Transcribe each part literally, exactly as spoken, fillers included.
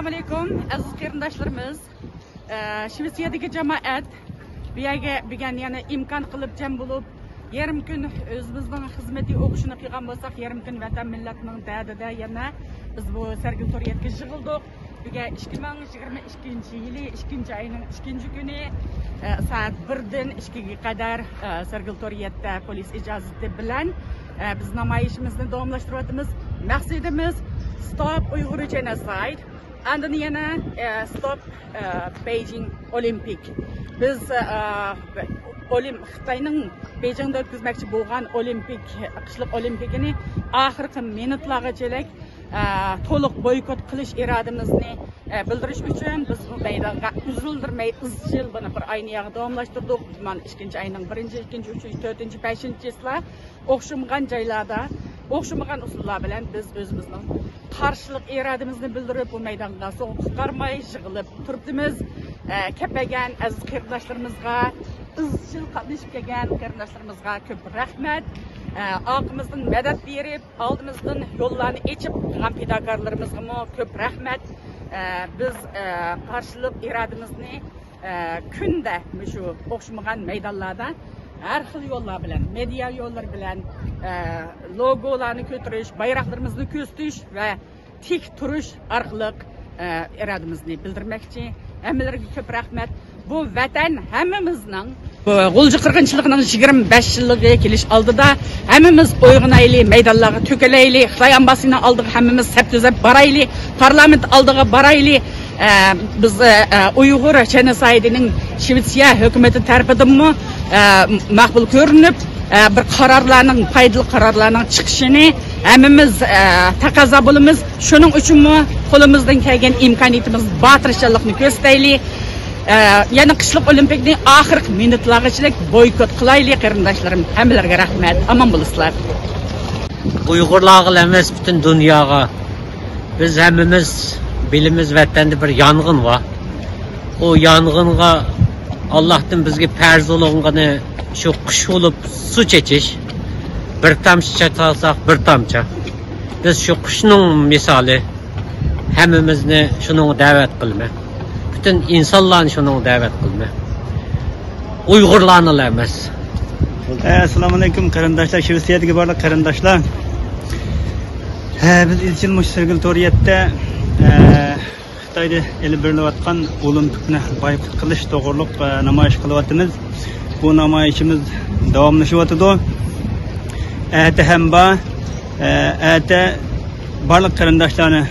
ئەسسالامۇئەلەيكۇم، ئەزىز قېرىنداشلىرىمىز. ئە، شىۋېتسىيەدىكى جامائەت بۇ يەرگە بۈگۈن يەنە ئىمكان قىلىپ جەم بولۇپ، يېرىم كۈن ئۆزىمىزنىڭ خىزمىتى ئوقۇشىنى قىلغان بولساق، يېرىم كۈن ۋەتەن مىللەتنىڭ دەردىدە يەنە بىز بۇ سەرگىل تور يەتكە يىغىلدۇق. بۈگۈن ئىككى مىڭ يىگىرمە ئىككىنچى يىلى ئىككىنچى ئاينىڭ ئىككىنچى كۈنى، ئە، سائەت بىردىن ئىككىگە قەدەر، ئە، سەرگىل تور يەتتە پولىس ئىجازىتى بىلەن، ئە، بىز نامايىشىمىزنى داۋاملاشتۇرۇۋاتىمىز. مەقسىتىمىز Stop Uyghur Genocide. ئاندىن يەنە، ئە، Stop، ئە، Beijing Olympic. بىز، ئە، ئولىم-، خىتاينىڭ بېيجىڭدا ئۆتكۈزمەكچى بولغان ئولىمپىك، قىشلىق ئولىمپىكىنى ئاخىرقى مىنۇتلارغىچىلىك، ئە، تولۇق بويكوت قىلىش ئىرادىمىزنى، ئە، بىلدۈرۈش ئۈچۈن بىز بۇ مەيدانغا ئۈزۈلدۈرمەي ئىزچىل بۇنى بىر ئاينى ياغى داۋاملاشتۇردۇق. مانا ئىككىنچى ئاينىڭ بىرىنچى، ئىككىنچى، ئۈچىنچى، تۆتىنچى، بەشىنچى چىسلا ئوخشىمىغان جايلاردا، ئوخشىمىغان ئۇسۇللار بىلەن بىز ئۆزىمىزنىڭ قارشىلىق ئىرادىمىزنى بىلدۈرۈپ، بۇ مەيدانغا سوغۇققا قارىماي يىغىلىپ تۇرۇپتىمىز. ئە، كەپ كەلگەن ئەزىز قېرىنداشلىرىمىزغا، ئىزچىل قاتنىشىپ كەلگەن قېرىنداشلىرىمىزغا كۆپ رەھمەت. ئە، ئارقىمىزدىن مەدەت بېرىپ، ئالدىمىزدىن يوللارنى ئېچىپ قىلغان پىداكارلىرىمىزغىمۇ كۆپ رەھمەت. ئە، بىز، ئە، قارشىلىق ئىرادىمىزنى ئە، كۈندە مۇشۇ ئوخشىمىغان مەيدانلاردا ھەر خىل يوللار بىلەن، مېدىيا يوللىرى بىلەن، ئە، لوگولارنى كۆتۈرۈش، بايراقلىرىمىزنى كۆرسىتىش ۋە تىك تۇرۇش ئارقىلىق، ئە، ئىرادىمىزنى بىلدۈرمەكچى. ھەممىلىرىگە كۆپ رەھمەت. بۇ ۋەتەن ھەممىمىزنىڭ. بۇ غۇلجا قىرغىنچىلىقىنىڭ يىگىرمە بەش يىللىقى كېلىش ئالدىدا ھەممىمىز ئويغىنايلى، مەيدانلارغا تۆكۈلەيلى، خىتاي ئامباسسىنىڭ ئالدىغا ھەممىمىز سەپ تۈزەپ بارايلى، پارلامېنت ئالدىغا بارايلى. ئە، بىز، ئە، ئە، ئۇيغۇر جېنوسايدىنىڭ شىۋېتسىيە ھۆكۈمىتى تەرىپىدىنمۇ، ئە، ماقۇل كۆرۈنۈپ، ئە، بىر قارارلارنىڭ، پايدىلىق قارارلارنىڭ چىقىشىنى ھەممىمىز، ئە، تەقەززا بولىمىز. شۇنىڭ ئۈچۈنمۇ قولىمىزدىن كەلگەن ئىمكانىيىتىمىز بار تىرىشچانلىقنى كۆرسىتەيلى. ئە، يەنە قىشلىق ئولىمپىكنى ئاخىرقى مىنۇتلارغىچىلىك بويكوت قىلايلى، قېرىنداشلىرىم. ھەممىلەرگە رەھمەت. ئامان بولۇسىلەر. ئۇيغۇرلارغىلا ئەمەس، پۈتۈن دۇنياغا. بىز ھەممىمىز بىلىمىز، ۋەتەندە بىر يانغىن بار. ئۇ يانغىنغا ئاللاھتىن بىزگە پەرز قىلىنغىنى شۇ قۇش بولۇپ سۇ چېچىش. بىر تامچە چاچالساق، بىر تامچە. بىز شۇ قۇشنىڭ مىسالى. ھەممىمىزنى شۇنىڭغا دەۋەت قىلىمەن. پۈتۈن ئىنسانلارنى شۇنىڭغا دەۋەت قىلىمەن. ئۇيغۇرلارنىلا ئەمەس. ئەسسالامۇئەلەيكۇم، قېرىنداشلار، شىۋېتسىيەدىكى بارلىق قېرىنداشلار. ھە، بىز ئىزچىل مۇشۇ سەرگىل تور يەتتە، ئە، خىتايدا ئېلىپ بېرىلىۋاتقان ئولىمپىكنى بايقۇت قىلىش توغرۇلۇق، ئە، نامايىش قىلىۋاتىمىز. بۇ نامايىشىمىز داۋاملىشىۋاتىدۇ. ئەتە ھەم بار. ئە، ئەتە بارلىق قېرىنداشلارنى،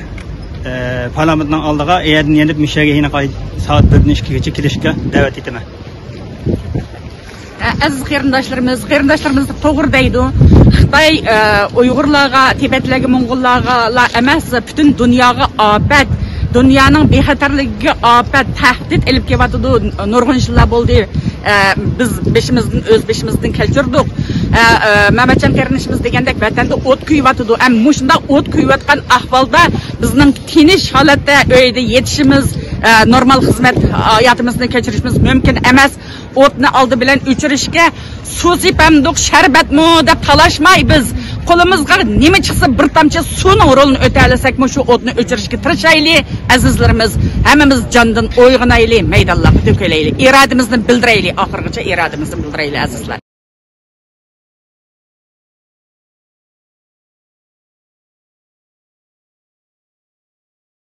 ئە، پارلامېنتنىڭ ئالدىغا ئەتىدىن يېنىپ مۇشۇ يەرگە ھېلىقى سائەت بىردىن ئىككىگىچە كېلىشكە دەۋەت ئېتىمەن. ئە، ئەزىز قېرىنداشلىرىمىز، قېرىنداشلىرىمىز توغرا دەيدۇ. خىتاي، ئە، ئۇيغۇرلارغا، تىبەتلەرگە، موڭغۇللارغىلا ئەمەس، پۈتۈن دۇنياغا ئاپەت، دۇنيانىڭ بىخەتەرلىكىگە ئاپەت، تەھدىت ئېلىپ كېلىۋاتىدۇ. نۇرغۇن يىللار بولدى. ئە، بىز بېشىمىزدىن، ئۆز بېشىمىزدىن كەچۈردۇق. ئە، ئە، مەمەتجان قېرىندىشىمىز دېگەندەك، ۋەتەندە ئوت كۈيۈۋاتىدۇ. ئەم، مۇشۇنداق ئوت كۈيۈۋاتقان ئەھۋالدا بىزنىڭ تىنچ ھالەتتە ئۆيدە يېتىشىمىز، ئە، نورمال خىزمەت ھاياتىمىزنى كەچۈرۈشىمىز مۇمكىن ئەمەس. ئوتنى ئالدى بىلەن ئۆچۈرۈشكە سۇ سېپەمدۇق، شەربەتمۇ دەپ تالاشماي بىز. قولىمىزغا نېمە چىقسا، بىر تامچە سۇنىڭ رولىنى ئۆتەلىسەكمۇ، شۇ ئوتنى ئۆچۈرۈشكە تىرىشايلى، ئەزىزلىرىمىز. ھەممىمىز جاندىن ئويغىنايلى، مەيدانلارغا تۆكۈلەيلى، ئىرادىمىزنى بىلدۈرەيلى، ئاخىرغىچە ئىرادىمىزنى بىلدۈرەيلى، ئەزىزلەر.